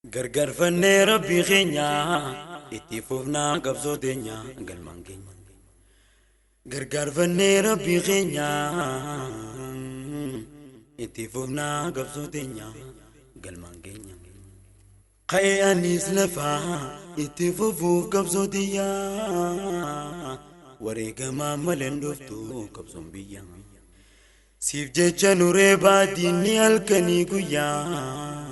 Gargaarfannee Rabbii keenya itti fufnaa qabsoo teenya galmaan keenya. Gargaarfannee Rabbii keenya itti fufnaa qabsoo teenya galmaan keenya. Ka'ee anis lafaa itti fufuuf qabsoo tiyyaa wareegamaa malee dhuftu qabsoon biyya. Siif jecha nuree baadinni halkanii guyyaa.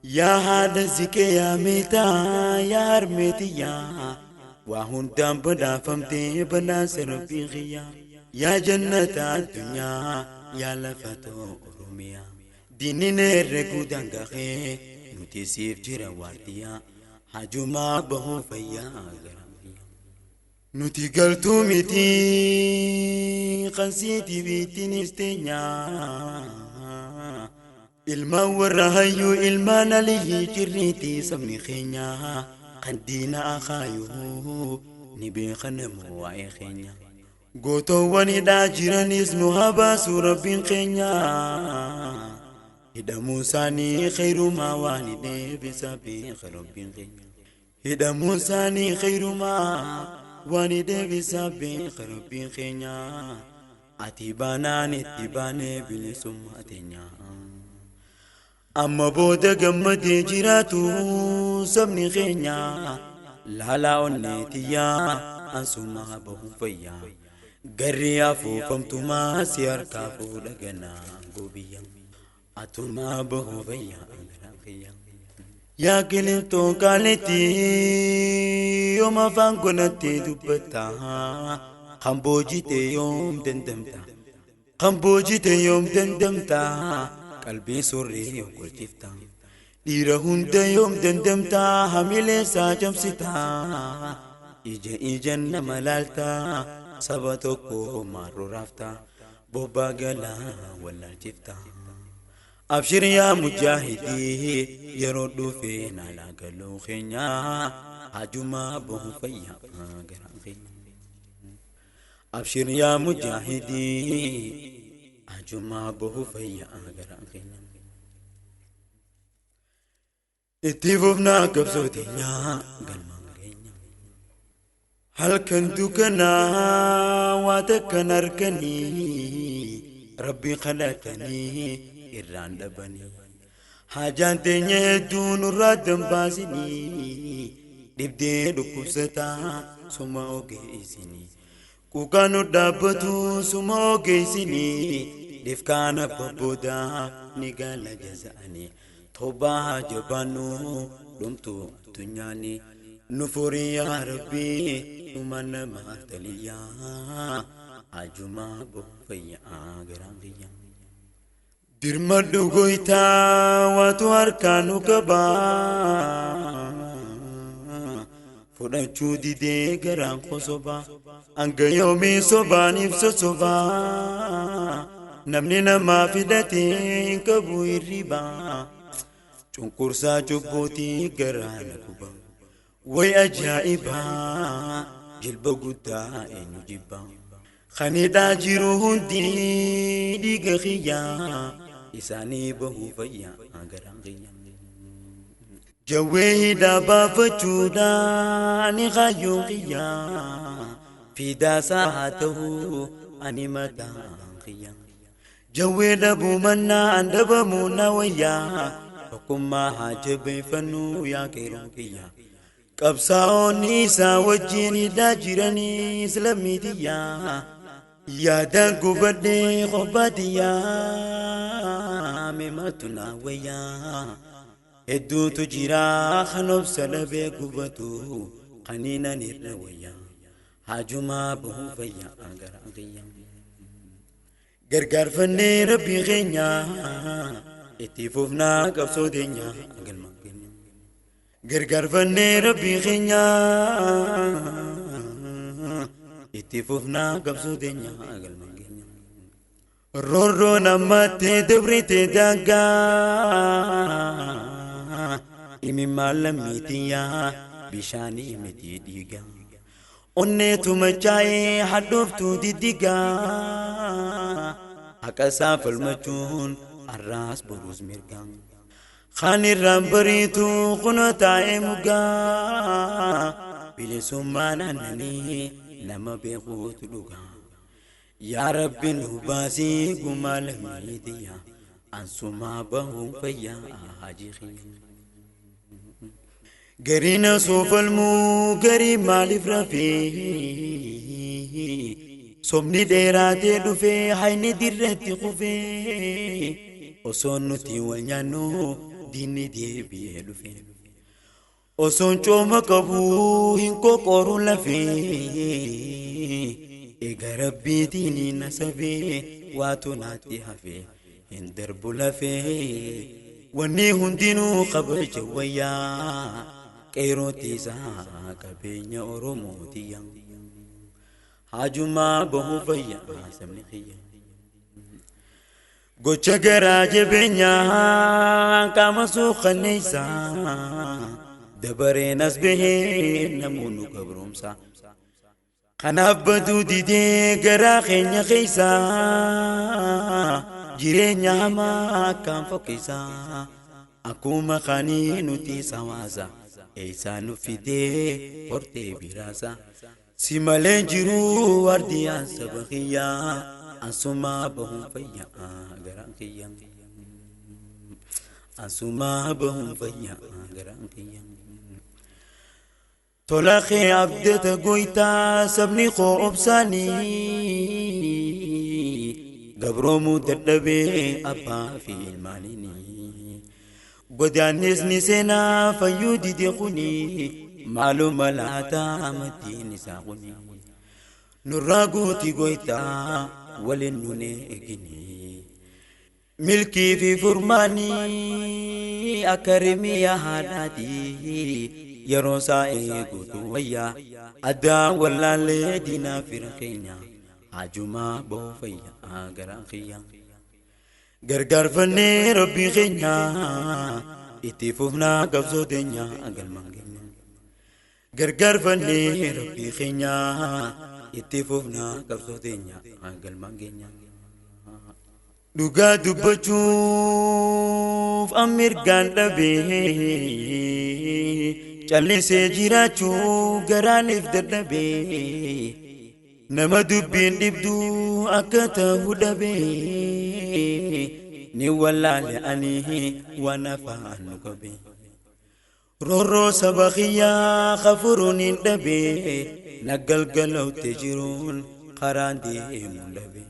Yaa haadha siqee yaa meetaa yaa harmeetiyyaa waa hundaan badhaafamtee badhaasa rabbii kiyyaa. Yaa jannata addunyaa yaa lafa ta'u Oromiyaa. Diinni herreguu dangaqee nuti siif jira waardiyaa hajumaa bahuu fayyaa garaan. Nuti galtuu miti kan siiti biittinis teenyaa. Ilmaan warra hayyuu ilmaan aliyyii jirriiti sabni keenya kan diina akaayuu ni beeka namu waa'ee keenya. Gootoowwan hidhaa jiranis nu haa baasu rabbiin keenya. Hidhamuu isaanii khayrumaa waan deebisa beeka rabbiin keenya. Hidhamuu isaanii khayrumaa waan deebisa beeka rabbiin keenya. Ati baanaan itti baanee bilisummaa teenya. Amma booda gammadee jiraatu sabni keenya. Laalaa onneetiyyaa ansuma bahuun fayyaa. Garri afuufamtumaa si harkaa fuudha ganaa gobiyya. Atumaa bahuu fayyaa garaan kiyya. Yaa qilintoo qaalitti yoom afaan gonattee dubbatta. Kan boojite yoom dandamta. Kan boojite yoom dandamta. Qalbii surree yoom golchifta. Dhiira hunda yoom dandamta hamilee isaa cabsita. Ija ijaan nama laalta saba tokko maarroo raafta. Bobbaa galaa wallaalchifta. Abshir yaa mujaahidii yeroo dhufee naalaa galuu keenya hajumaa bahuu fayyaa garaan keenya. Abshir yaa mujaahidii hajumaa bahuu fayyaa garaan keenya. Itti fufnaa qabsoo teenya galmaan keenya. Halkan dukkanaa waa takkan harkanii rabbi kadhatanii irraan dhabanii. Hajaan teenya hedduu nurraa dambaasinii dhibdee dhukkubsataa suma ogeessinii. Quuqaa nu dhaabbatu suma ogeessinii dhifkaan abba boodaa ni gala jaza'anii. Toobaa jabaannu dhumtu addunyaanii. Nu furii yaa Rabbii dhuma nama taliyyaa hajumaa bahuu fayyaa garaan kiyya. Dirmadhu goytaa waatu harkaa nu qabaa. Fudhachuu didee garaan kosobaa. Hanga yoomii sobaan ibsa sobaa. Namni namaa fidatee hin qabu hirribaa. Cunqursaa cubbuutii garaa na guba. Way ajaa'ibaa jilba guddaa eenyu jibbaa. Kan hidhaa jiru hundi dhiiga kiyyaa isaanii bahuu fayyaa garaan kiyya. Jawwee hidhaa baafachuudhaan kaayyoon kiyyaa fidaasaa haa ta'uu ani mataan kiyya. Jawwee dhabuu mannaa an dhabamuu na wayyaa tokkummaa haa jabeeffannu yaa qeeroon kiyya. Qabsaa'onni isaa wajjin hidhaa jiranii islaamii Yaadaan gubadhee kophaatiyyaa meematu na wayyaa. Hedduutu jira kan obsa dhabee gubatu kaniinan irra wayyaa. Hajumaa bahuu fayyaa garaan kiyya. Gargaarfannee rabbii keenya itti fufnaa qabsoo teenya galmaan keenya. Gargaarfannee rabbii keenya itti fufnaa qabsoo teenya galmaan keenya. Roorroo namatti dabrite daangaa imimmaan lammiitiyyaa bishaanii miti dhiigaa. Onneetu machaa'ee hadhooftuu diddigaa haqa isaa falmachuun arraas boruus mirgaa. Kaan irraan bariitu kunoo taa'ee mugaa bilisummaan aannanii nama beekuutu dhugaa. Yaa Rabbi nu baasii gumaa lammii tiyya ansumaa bahuun fayyaa hajii kiyya. Gariin osoo falmuu garii maaliif rafee sobni dheeraatee dhufee hayni dirratti kufee osoo nuti wal nyaannu diinni deebi'ee dhufe. Osoon cooma qabu hin qoqoru lafee eega rabbiitiin na safee waatu naatti hafee hin darbu lafee wanni hundinuu kabaja wayyaa qeerootiisaa qabeenya Oromootiya. Hajumaa bahu fayyaa sabni kiyya. Gocha garaa jabeenyaa qaama suukanneessaa dabareen as bahee namoonni gabroomsa. Kanaaf baduu didee garaa keenya keessaa jireenya hamaa akkaan fokkisaa akkuma kaanii nuti hawaasa eessaa nu fidee hortee biraasa. Si malee jiruu ardiyaan saba kiyyaa ansumaa bahuun fayyaa garaan kiyya. Ansumaa bahuun fayyaa garaan kiyya. Tola kee abdata goytaa sabni koo obsaanii gabroomuu dadhabee abbaa fi ilmaaniini. Godaannisni seenaa fayyuu dide kuni maaluma laataa maddeen isaa kuni. Nurraa guuti goytaa waliin nun eegini. Milkii fi furmaanii akka rimiyaa haadhaati yeroo isaa eeguutu wayyaa addaan wallaallee diinaa fira keenya hajumaa bahu fayyaa garaan kiyya. Gargaarfannee rabbii keenya itti fufnaa qabsoo teenya galmaan keenya. Gargaarfannee rabbii keenya itti fufnaa qabsoo teenya galmaan keenya. Dhugaa dubbachuuf mirgaan dhabee callisee jiraachuu garaaniif dadhabee nama dubbiin dhibduu akka ta'u dhabee ni wallaale ani waan afaan nu qabe. Roorroo saba kiyyaa kafuruun hin dhabee na galgalootte jiruun karaan deemuun dhabee.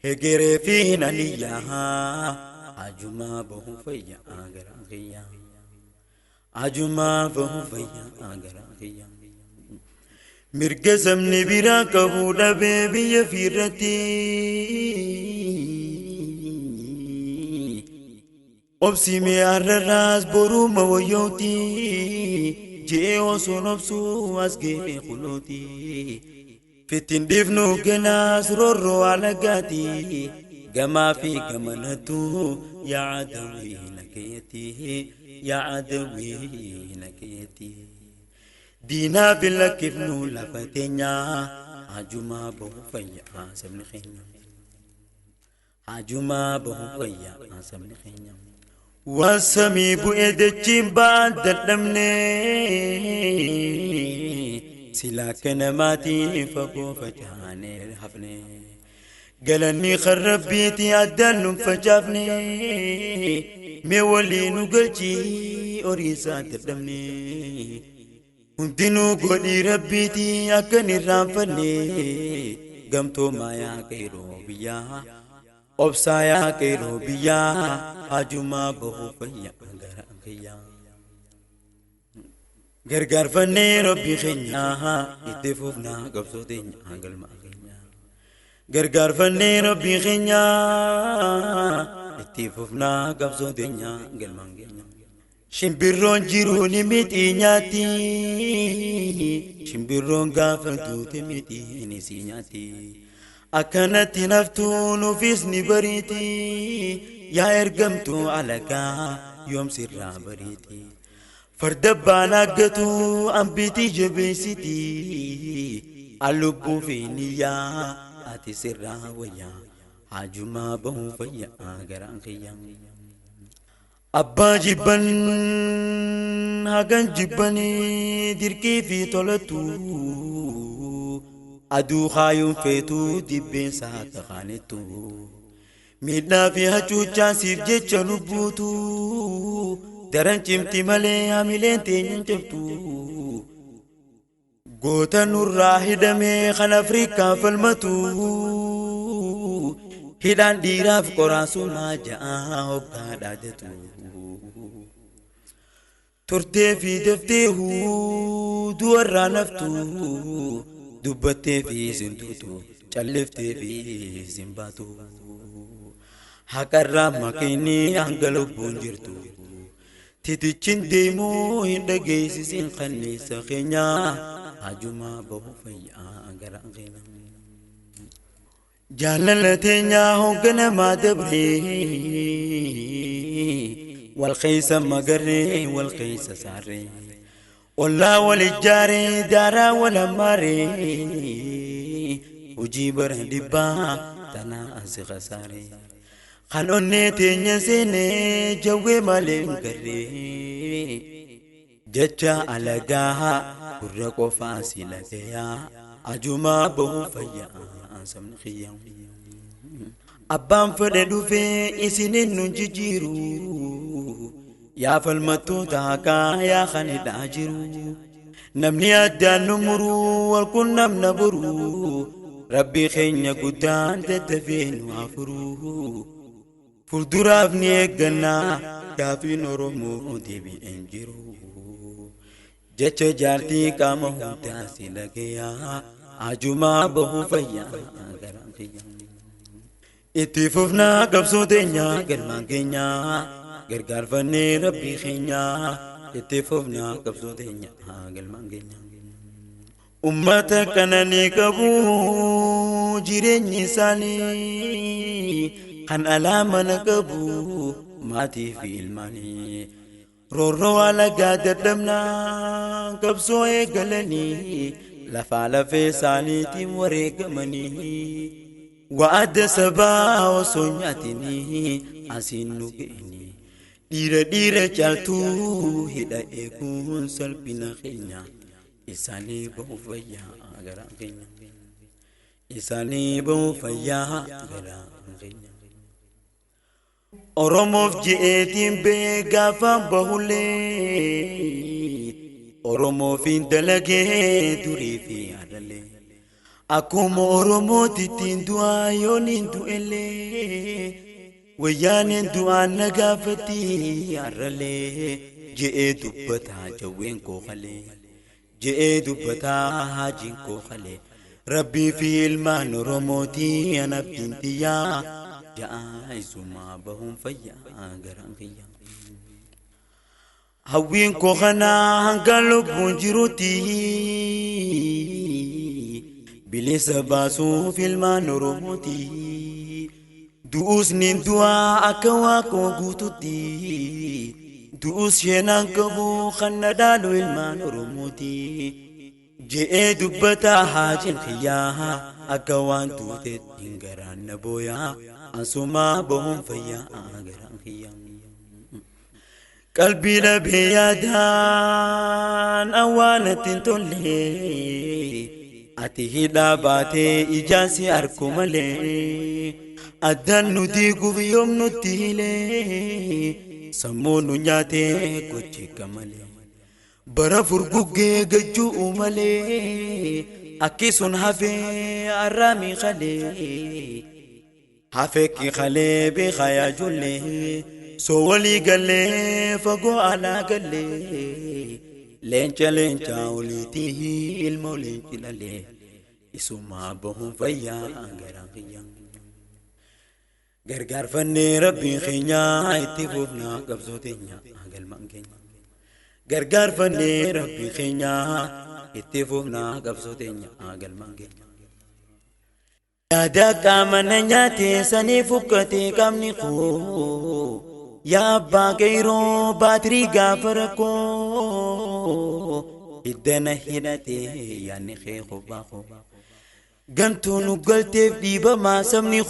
Hegeree fi hinaliyyaa hajumaa bahu fayyaa garaan kiyyaa. Hajumaa bahu fayyaa garaan kiyyaa. Mirga sabni biraa qabu dhabee biyya fiirratti. Obsi mee har'arraas boruma wayyooti je'ee osoon obsuu as ga'e kunooti. Fittiin dhiifnu ganaas roorroo alagaati gamaa fi gamanatu yaa adawii nakeeti yaa adawii nakeeti. Diinaa fi lakkifnu lafa teenyaa hajumaa bahu fayyaa sabni keenya. Hajumaa bahu fayyaa sabni keenya. Waan samii bu'ee dachiin ba'aan dadhabne silaa akka namaatiin fagoo facaanee hafne. Galanni kan rabbiiti addaan nun facaafne mee walii nu galchii horii isaa dadhabne. Hundinuu godhii rabbiiti akka hin irraanfanne gamtoomaa yaa qeeroo biyyaa. Obsaa yaa qeeroo biyyaa hajumaa bahu fayyaa garaan kiyyaa. Gargaarfannee rabbii keenya itti fufnaa qabsoo teenya galmaa keenya. Gargaarfannee rabbii keenya itti fufnaa qabsoo teenya galmaan keenya. Shimbirroon jiruu ni mixii nyaatti. Shimbirroon gaafa duute mixii ni si nyaatti. Akkanatti naftuu nuufis ni bariiti. Yaa ergamtuu alagaa yoom sirraa bariiti. Farda abbaan aggatu ambiitii jabeessiti. Alubbuu fi niyyaa ati sirraa wayyaa. Hajumaa bahuu fayyaa garaan kiyyaa. Abbaa jibban hagan jibbanii dirqii fi tolatu aduu kaayuun feetu dibbeensa akka kaanettu miidhaa fi hacuuccaan siif jecha lubbuutu daran cimti malee hamileen teenya hin cabtu. Goota nurraa hidhamee kan Afrikaa falmatu hidhaan dhiiraaf qoraasumaa ja'a hoggaa dhaadatu. Turtee fi daftee du'arraa naftu dubbattee fi sintuutu calliftee fi simbaatu. Haqarraa makiinni hanga lubbuun jirtu. Titichin deemuu hin dhageessisin kanniisa keenya hajumaa bahu fayyaa gara keenya. Jaalala teenyaa hoogganamaa dabree wal keessa magarree wal keessa saarree ollaa wal ijaaree daaraa wal hammaaree hojii bara dhibbaa tanaa asi kasaaree. Kan onnee teenya seenee jawwee malee hin garree jecha alagaa gurra qofaa si lagayaa ajumaa bahu fayyaa sabni xiyyaa. Abbaan fedhe dhufee isinin nun jijjiiru yaa falmattoota haqaa yaa kan hidhaa jiru namni addaan nu muru wal qunnamna boru rabbi keenya guddaan daddafee nu haa furu. Fuulduraaf ni eeggannaa gaafiin Oromoo deebi'een jiru. Jecha jaartii qaama hundaa si lagayaa ajumaa bahu fayyaa garaan kiyya. Itti fufnaa qabsoo teenyaa galmaan keenyaa gargaarfannee rabbii keenyaa itti fufnaa qabsoo teenyaa galmaan keenyaa. Ummata qananii qabu jireenyi isaanii kan alaa mana qabu maatii fi ilmaanii. Roorroo alagaa dadhabnaa qabsoo eegalanii lafaa lafee isaaniitiin wareegamanii. Wa'ada sabaa osoo nyaatinii asiin nu ga'anii. Dhiira dhiira caaltuu hidha eeguun salphina keenya. Isaanii bahu fayyaa garaa keenya. Isaanii bahu fayyaa garaa keenya. Oromoof je'eetiin bee gaafaan bahullee Oromoof hin dalagee durii fi har'allee. Akkuma Oromootittiin du'aa yoon hin du'ellee wayyaaneen du'aan na gaafatti har'allee je'ee dubbataa jawween koo kalee je'ee dubbataa haajiin koo kalee rabbii fi ilmaan Oromootii an abdiin tiyyaa ja'a isumaa bahuun fayyaa garaan kiyya. Hawwiin koo kanaa hanga lubbuun jirutti bilisa baasuuf ilmaan Oromooti. Du'us nin du'aa akka waaqoo guututti. Du'us sheenaan qabu kan na dhaalu ilmaan Oromooti. Je'ee dubbataa haajiin kiyyaa akka waan duuteetti hin garaan na booyaa ansumaa bahuun fayyaa garaan kiyyaa. Qalbii dhabee yaadaan awwaalatti hin tolle ati hidhaa baatee ijaan si arku malee addaan nu diiguuf yoom nutti hilee sammuu nu nyaatee gochi malee bara furguggee gajjuu malee akki sun hafee arraamii kalee hafee ki kalee beekaa yaa ijoollee soo walii galee fagoo alaa galee leenca leenca oliitii ilma leenci lalee isumaa bahuun fayyaa garaan kiyyaa. Gargaarfannee rabbiin keenyaa itti fufnaa qabsoo teenya galmaan keenya. Gargaarfannee rabbii keenyaa itti fufnaa qabsoo teenya galmaan keenya. Yaada qaama na nyaate sanii fukkatee qaamni koo yaa abbaa qeyroo baatirii gaafa rakkoo hiddana hidhatee yaadni kee kophaa koo. Gantuu nu galteef dhiibamaa sabni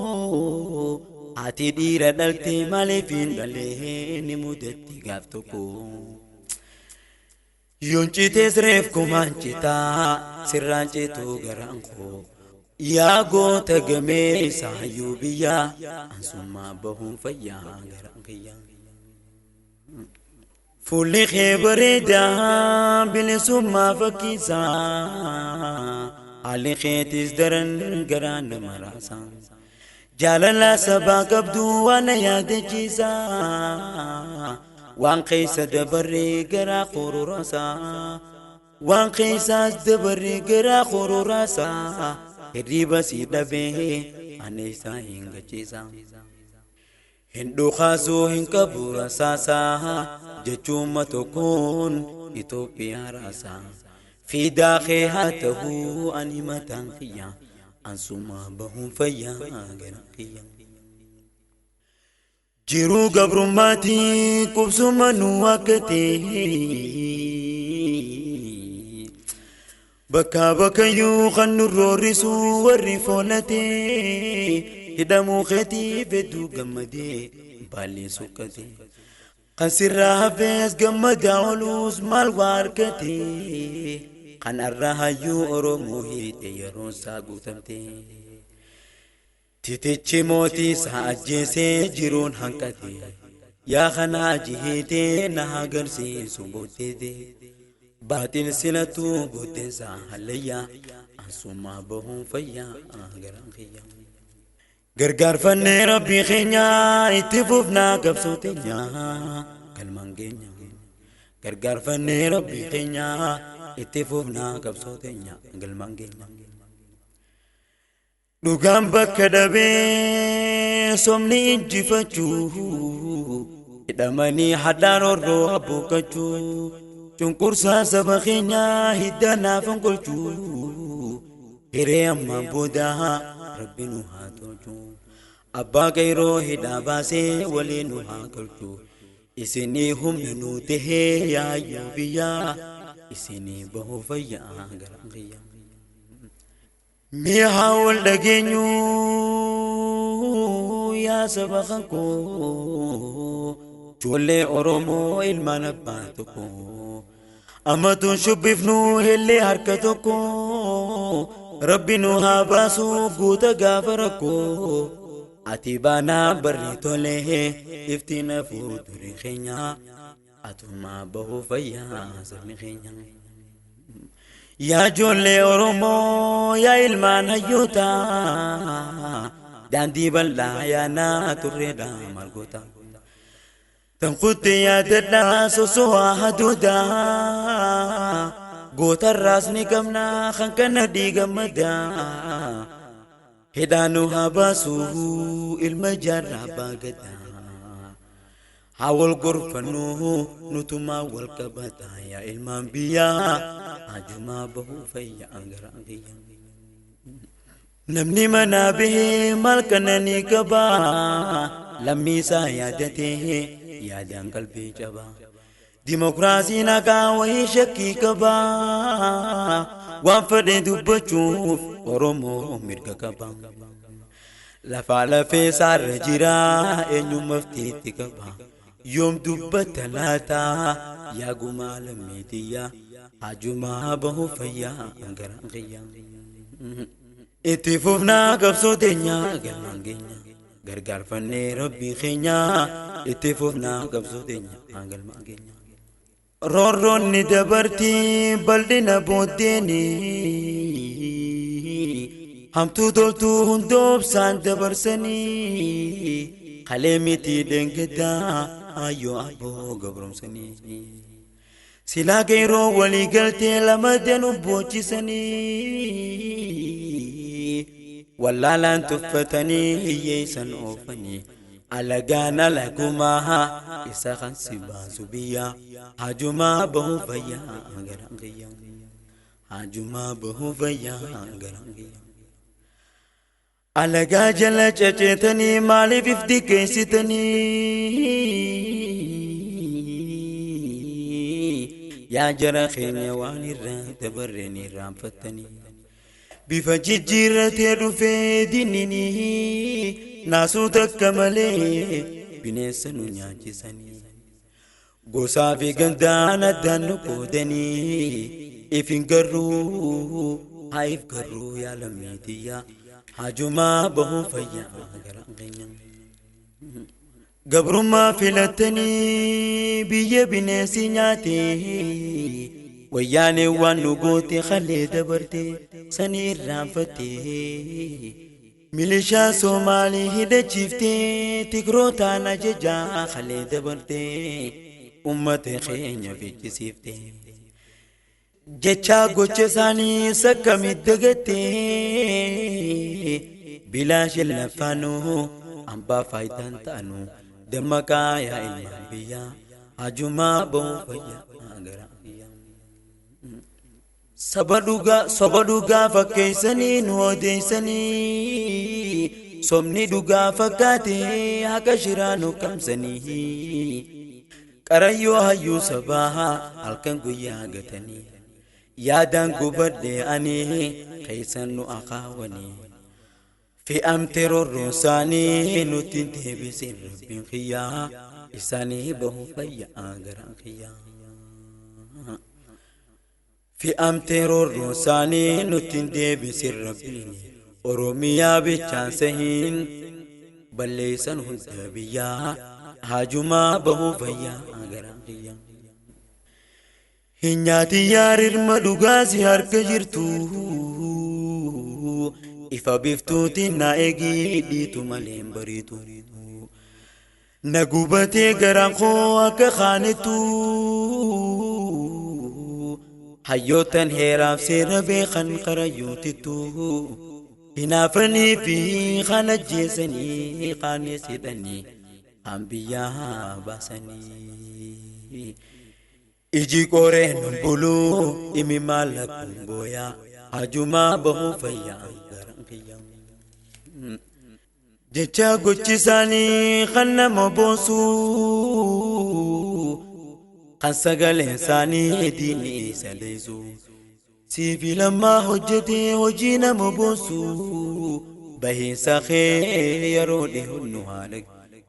koo Ati dhiira dhaltee maaliif hin dhalee ni mudatti gaaf tokko. Yoon citees reef kumaan citaa sirraan cituu garaan koo. Yaa goota gameessa hayyuu biyyaa ansummaa bahuun fayyaa garaan kiyyaa. Fuulli kee bareedaa bilisummaa fakkiisaa haalli keetis daran garaa nama raasaa. Jaalala sabaa qabdu waan na yaadachiisaa waan keessa dabarree garaa qororaasaa. Waan keessaas dabarree garaa qororaasaa hirriba si dhabee ani isaa hin gachiisaa. Hin dhukaasuu hin qabu rasaasaa jechuuma tokkoon Itoophiyaa raasaa. Fiidaa kee haa ta'uu ani mataan kiyya ansuma bahuun fayyaa garaan kiyya. Jiruu gabrummaatii qubsuma nu akka ta'e bakka bakkayyuu kan nu roorrisu warri foonatee hidhamuu keetiif hedduu gammadee baallee suqqate. Kan sirraa hafees gammadaa ooluus maal waa argate kan har'a hayyuu Oromoo hiite yeroon isaa guutamte. Titichi mootii isaa ajjeesee jiruun hanqate yaa kana jihiitee na agarsiisu booddeete. Baatiin silatuu booddeensaa hallayyaa ansuma bahuun fayyaa garaan kiyya. Gargaarfannee rabbii keenya itti fufnaa qabsoo teenya galmaan keenya. Gargaarfannee rabbii keenya itti fufnaa qabsoo teenya galmaan keenya. Dhugaan bakka dhabee somni injifachuu hidhamanii hadhaan horroo abbokkachuu cunqursaa saba keenyaa hidda naaf golchuu hiree ammaan booda rabbi nu haa tolchu. Abbaa qeyroo hidhaa baasee walii nu haa galchu. Isinii humna nu tahee yaayyuu biyyaa isinii bahuu fayyaa garaan kiyya. Mee haa wal dhageenyu yaa saba kan koo ijoollee Oromoo ilmaan abbaa tokko. Amatuun shubbifnu hellee harka tokko rabbi nu haa baasu guuta gaafa rakkoo. Ati baanaa barri tolee iftiin fuuldurri keenya atumaa bahuu fayyaa sabni keenya. Yaa ijoollee Oromoo yaa ilmaan hayyoota daandii bal'aa yaanaa turreedha margoota. Tankutti yaadadhaa soso'aa haduudaa gootarraas ni qabnaa kan kana dhiigammadaa. Hidhaan nu haa baasu ilma jaarraa abbaa gadaa. Haa wal gorfannu nutumaa wal qabataa yaa ilmaan biyyaa hajumaa bahuu fayyaa garaan kiyya. Namni manaa bahee maal kana ni qabaa lammii isaa yaadatee yaadaan qalbii cabaa. Dimokiraasiin haqaa wayii shakkii qabaa waan fedhe dubbachuuf Oromoo mirga qaba. Lafaa lafee isaarra jira eenyummaaftiitti qaba. Yoom dubbata laata yaa gumaa lammiitiyyaa hajumaa bahuu fayyaa garaan kiyya. Itti fufnaa qabsoo teenya galmaan keenya gargaarfannee rabbii keenya itti fufnaa qabsoo teenya galmaan keenya. Roorroonni dabartii bal'ina booddeeni hamtuu toltuu hundoobsaan dabarsanii kalee miti dheengaddaa ayyoo abboo gabroomsanii. Silaa qeeroo walii galtee lama danuu boochisanii wallaalaan tuffatanii hiyyeessan oofanii alagaan alagumaa isa kan si baasu biyya hajumaa bahuu fayyaa garaan kiyya. Hajumaa bahuu fayyaa garaan kiyya. Alagaa jala ceceetanii maaliif if diqqeessitanii yaa jara keenya waan irraa dabarreen irraanfattanii. Bifa jijjiirratee dhufee diinni Naasuu takka malee bineensa nu nyaachisanii. Gosaa fi gandaan addaan nu qoodanii ifin garruu haa if garruu yaa lammiitiyyaa hajumaa bahuu fayyaa garaan keenya. Gabrummaa filatanii biyya bineensi nyaate wayyaanee waan nu goote kalee dabarte sanii irraanfatte. Milishaa Soomaalii hidhachiiftee tigrootaan ajajaa kalee dabarte ummata keenya fichisiifte. Jecha gocha isaanii sakkamit dagatte bilaashin lafaanuu hambaa faayidaan ta'anu dammaqaa yaa ilmaan biyyaa hajumaa bahuu fayyaa garaa biyyaa. Saba dhugaa soba dhugaa fakkeessanii nu odeessanii sobni dhugaa fakkaate haqa shiraa nu qabsanii qarayyoo hayyuu sabaa halkan guyyaa gatanii yaadaan gubadhe ani keessan nu akaawanii fe'amte roorroosaanii nutti hin deebisin rabbiin kiyyaa isaanii bahuu fayyaa garaan kiyyaa. Fe'amte roorroosaanii nutti hin deebisin rabbiin Oromiyaa bichaan sahiin balleessan hunda biyyaa hajumaa bahuu fayyaa garaan kiyyaa. Hin nyaatin yaarirma dhugaasi harka jirtu ifa biftuutiin na eegii dhiitu malee hin bariitu. Na gubatee garaan koo akka kaanettu hayyootan heeraaf seera beekan qarayyootittu hinaafanii fi kan ajjeesanii kaanis hidhanii kan biyyaa baasanii. Iji qoreen buluu imi maallaqun booyaa hajumaa bahuu fayyaa garaan kiyyaa. Jecha gochi isaanii kan nama boonsu kan sagaleen isaanii diinni isa leessu. Siifi lammaa hojjetee hojii nama boonsu bahiinsa kee yeroo dhihoo nu haala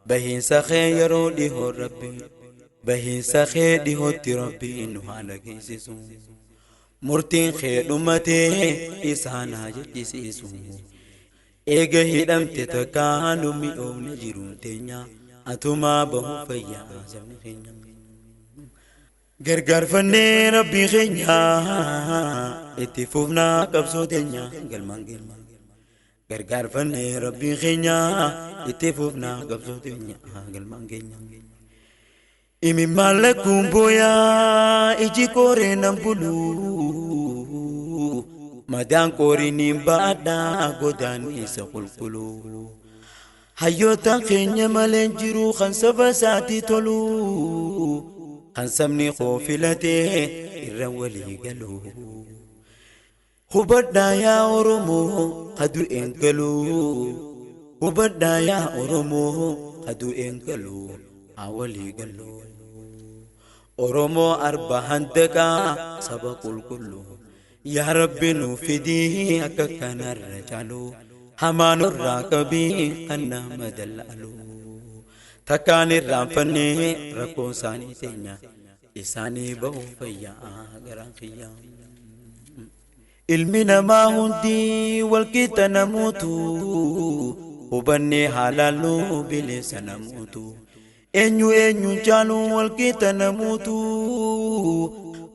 bahiinsa kee yeroo dhihoo rabbi bahiinsa kee dhihootti rabbi nu haala geessisu. Murtiin kee dhumatee isaan haa jechisiisu. Eega hidhamte takkaa nu mi'oomne jiruun teenya atumaa bahuu fayyaa sabni keenya. Gargaarfannee rabbii keenya itti fufnaa qabsoo teenya galmaan keenya. Gargaarfannee rabbii keenya itti fufnaa qabsoo teenya galmaan keenya. Imi maallaqun booyaa iji qoree nan bulu madaan qoriin baadhaa godaannisa qulqulluu. Hayyoota keenya malee jiru kan saba isaatti tolu kan sabni koo filatee irra walii galu. Hubadhaa yaa Oromoo kadu een galu. Hubadhaa yaa Oromoo kadu een galu haa walii galu. Oromoo arba handaqaa saba qulqulluu. Yaa Rabbi nu fidii akka kanarra caalu hamaa nurraa qabii kan nama dallaalu. Takkaan irraanfannee rakkoo isaanii teenya isaanii bahuu fayyaa garaan kiyyaa. Ilmi namaa hundi walqixa namuutu hubannee haalaallu bilisa namuutu. Eenyu eenyuun caalu walqixa namuutu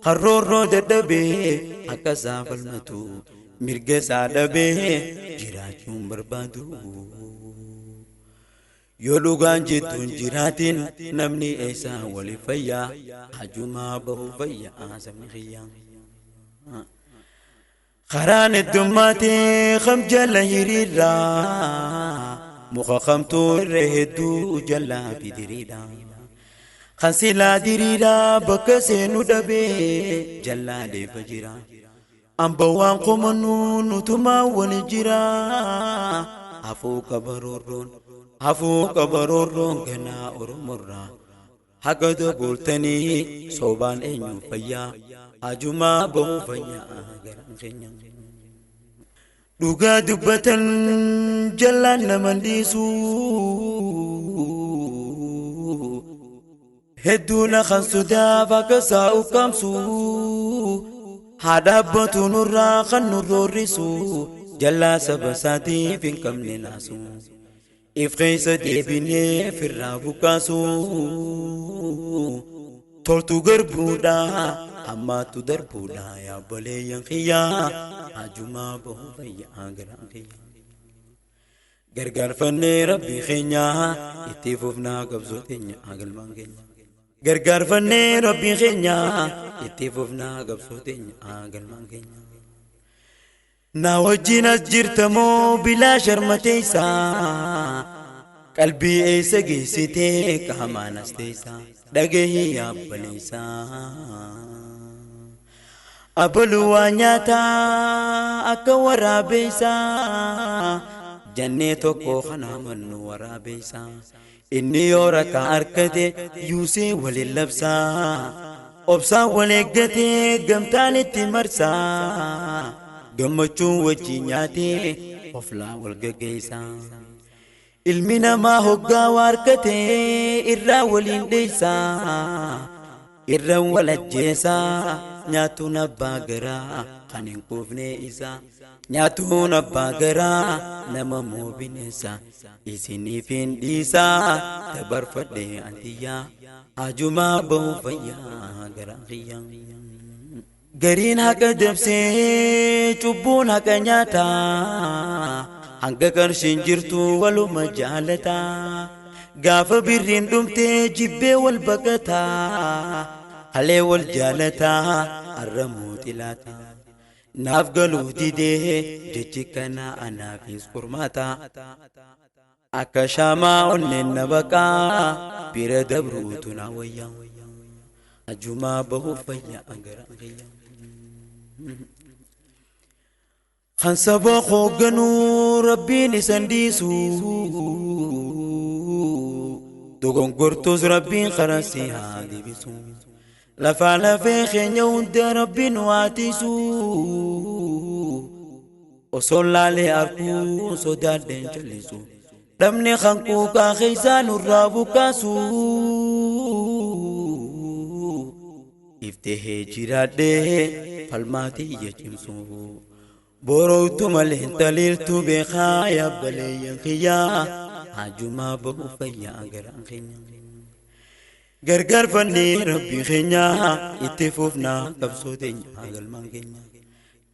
harroorroo dadhabee akka isaa falmatu mirga isaa dhabee jiraachuun barbaadu. Yoo dhugaan jettuun jiraatin namni eessaa wali fayyaa hajumaa bahuu fayyaa sabni kiyyaa. Karaan heddummaatee kam jala hiriiraa muka kamtuu irra hedduu jalaa fidiriidha. Kan silaa diriiraa bakka seenu dhabee jalaa deefa jira. Amba waan qomannuu nutumaa wali jira. Hafuu qabaroorroon hafuu qabaroorroon ganaa Oromorraa. Haqa dabooltanii soobaan eenyu fayyaa hajumaa bahuu fayyaa garaan keenya. Dhugaa dubbatan jallaan naman dhiisu. Hedduun kan sodaaf akka isaa ukkaamsu. Haa dhaabbatu nurraa kan nu roorrisu. Jallaa saba isaatiif hin qabne naasu. If keessa deebinee firraa buqqaasu. Toltu garbuudha hammaatu darbuudha yaa obboleeyyan kiyyaa hajumaa bahu fayyaa garaan kiyya. Gargaarfannee rabbii keenya itti fufnaa qabsoo teenya galmaan keenya. Gargaarfannee rabbii keenya itti fufnaa qabsoo teenya galmaan keenya. Na wajjin as jirtamoo bilaa sharmateessaa qalbii eessa geessitee qaamaan as teessaa dhagahii yaabbaneessaa. Abaluu waa nyaataa akka waraabeessaa jannee tokko kana mannu waraabeessaa. Inni yoo rakka harkate yuusee waliin labsaa obsaan wal eeggatee gamtaan itti marsaa gammachuun wajjin nyaatee oflaa wal gaggeessaa. Ilmi namaa hoggaa waa harkatee irraa waliin dheessaa irra wal ajjeesaa nyaatuun abbaa garaa kan hin quufne isaa nyaatuun abbaa garaa nama moo bineensa isiniif hin dhiisaa dabarfadhe antiyyaa hajumaa bahu fayyaa garaa kiyyaa. Gariin haqa dabsee cubbuun haqa nyaataa hanga qarshiin jirtu waluma jaalataa gaafa birriin dhumtee jibbee wal baqataa halee wal jaalataa har'a mooxilaata. Naaf galuu didee jechi kana anaafis furmaata. Akka shaamaa onneen na baqaa bira dabruutu na wayya. Ajumaa bahu fayyaa garaan kiyya. Kan saba hoogganuu rabbiin isan dhiisu. Dogongortus rabbiin karaa si haa deebisu. Lafaa lafee keenya hunda rabbiin waa tiisu. Osoo laalee arguu sodaadheen callisu. Dhabni kan quuqaa keessaa nurraa buqqaasu. Iftee jiraadhee falmaatii ija cimsu. Borootu malee taliiltu beekaa yaabbalee kiyyaa hajumaa bahu fayyaa garaan keenya. Gargaarfannee rabbii keenya itti fufnaa qabsoo teenya galmaan keenya.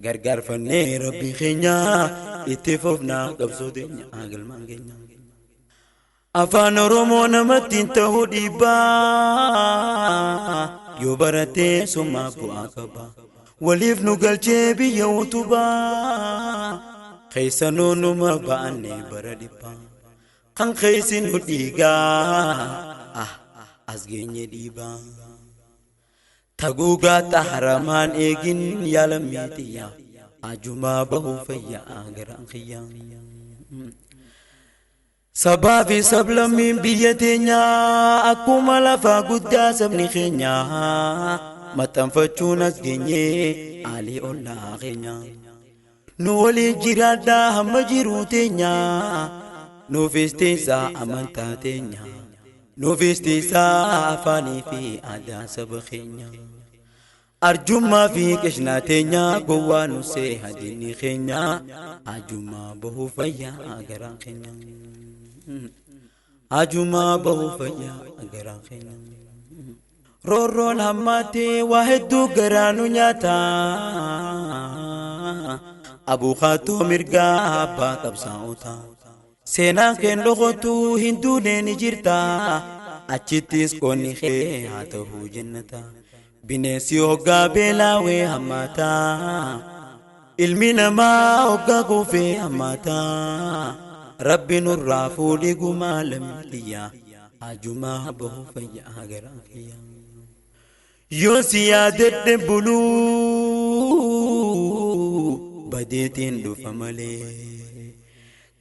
Gargaarfannee rabbii keenya itti fufnaa qabsoo teenya galmaan keenya. Afaan Oromoo namatti hin ta'u dhiibbaa yoo baratee summaa bu'aa qaba. Waliif nu galchee biyya utubaa keessanuu numa ba'anne bara dhibbaa. Kan keessi nu dhiigaa as geenye dhiibaa. Taguugaa xaharamaan eegin yaalammii xiyyaa hajumaa bahu fayyaa garaan kiyyaa. Sabaa fi sablammiin biyya teenyaa akkuma lafaa guddaa sabni keenyaa maxxanfachuun as geenyee aalii ollaa keenya. Nu waliin jiraadhaa hamma jiruu teenyaa nuufis teessaa amantaa teenya nuufis teessaa afaanii fi aadaa saba keenya. Arjummaa fi qishnaa teenya gowwaa nu see hadinni keenya hajumaa bahu fayyaa garaan keenya. Hajumaa bahu fayyaa garaan keenya. Roorroon hammaatee waa hedduu garaa nu nyaata. Abukaatoo mirgaa abbaa qabsaa'ota. Seenaan keen dhokotu hin duune ni jirta. Achittis qonni kee haa ta'uu jennata. Bineensi hoggaa beelaawee hammaata. Ilmi namaa hoggaa kuufee hammaata. Rabbi nurraa fuudhii gumaa lammiidhiyya. Hajumaa bahu fayyaa garaan kiyya. Yoo si yaadadhe buluu badeetiin dhufa malee.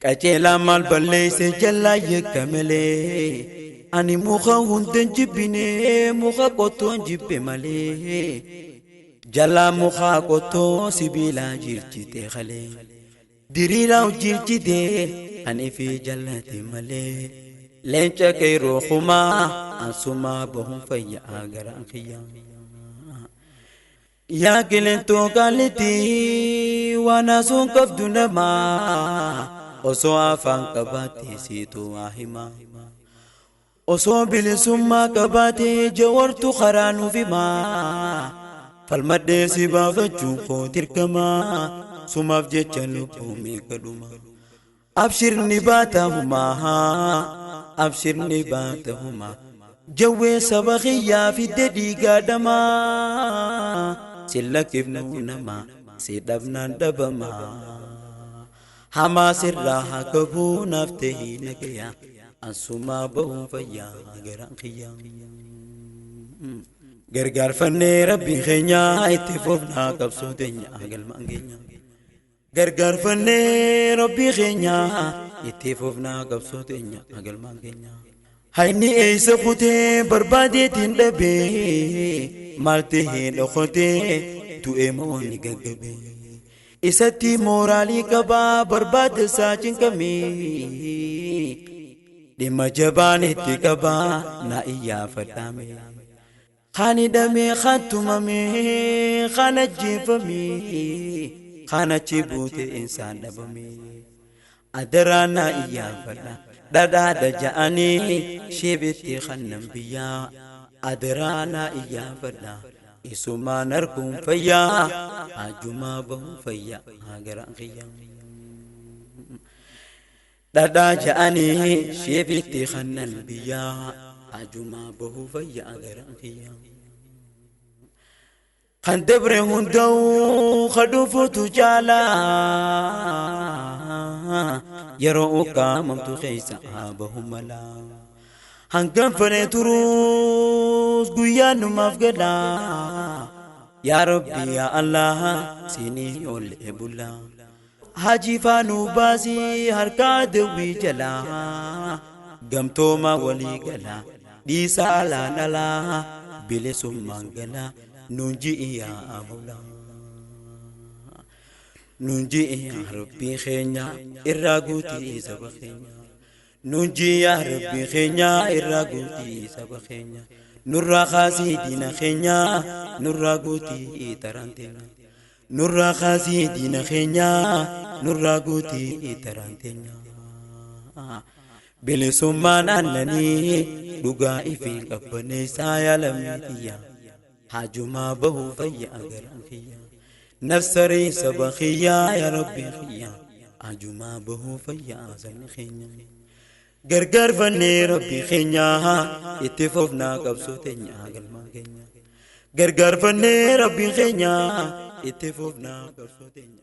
Qaceelaa maal balleesse jalaa yakka malee. Ani muka hundan jibbine muka qottoon jibbe malee. Jalaa muka qottoo sibiilaa jirchite kalee. Diriiraa hojii kan ifii jallate malee. Leenca qeerroo kumaa ansumaa bahuun fayyaa garaan kiyyaa. Yaa qilintoo qaalitti waan asuun qabdu namaa osoo afaan qabaate siitu waa himaa. Osoo bilisummaa qabaate jawartu karaa nuuf himaa. Falmadhee si baafachuun koo dirqamaa sumaaf jecha lubbuu meeqa dhuma. Abshirni baata humaa abshirni baata humaa. Jawwee saba kiyyaa fidde dhiigaa dhamaa. Si lakkifnu namaa si dhabnaan dhabamaa. Hamaa sirraa haa qabuu naaf ta'ii nagayaa. Ansumaa bahuun fayyaa garaan kiyyaa. Gargaarfannee rabbii keenyaa itti fufnaa qabsoo teenya galmaan keenya. Gargaarfannee rabbii keenyaa itti fufnaa qabsoo teenya galmaan keenya. Hayni eessa kutee barbaadeetiin dhabee maal tahee dhokotee du'ee moo ni gaggabee. Isatti mooraalii qabaa barbaada isaa cinqamee. Dhimma jabaan itti qabaa na iyyaafadhaame. Kan hidhamee kan tumamee kan ajjeefamee kan achi buute insaan dhabame. Adaraa na iyyaafadha dhadhaadha ja'anii sheebitti kannan biyyaa. Adaraa na iyyaafadha isumaan arguun fayyaa hajumaa bahuun fayyaa garaan kiyyaa. Dhadhaa ja'anii sheebitti kannan biyyaa hajumaa bahuu fayyaa garaan kiyyaa. Kan dabre hunda'uu kadhufuutu caalaa yeroo ukkaamamtu keessa bahu malaa. Hangam fedhe turuus guyyaan numaaf galaa. Yaa Rabbi yaa Allah siinii ol bulaa. Hajii faanuu baasii harkaa dawwii jalaa. Gamtooma walii galaa dhiisaa alaan alaa bilisummaan galaa nuun ji'i yaa Mawlaa. Nuun ji'i yaa Rabbii keenya irraa guutii saba keenya. Nuun ji'i yaa Rabbii keenya irraa guutii saba keenya. Nurraa kaasii diina keenya nurraa guutii taraan teenya. Nurraa kaasii diina keenya nurraa guutii taraan teenya. Bilisummaan aannanii dhugaa ifiin qabbaneessaa yaalamii xiyyaa. Hajumaa bahuu fayyaa garaan kiyyaa. Nafsarii saba kiyyaa yaa Rabbi kiyyaa. Hajumaa bahuu fayyaa sabni keenya. Gargaarfannee Rabbi keenya itti fufnaa qabsoo teenya galmaan keenya. Gargaarfannee Rabbi keenya itti fufnaa qabsoo teenya.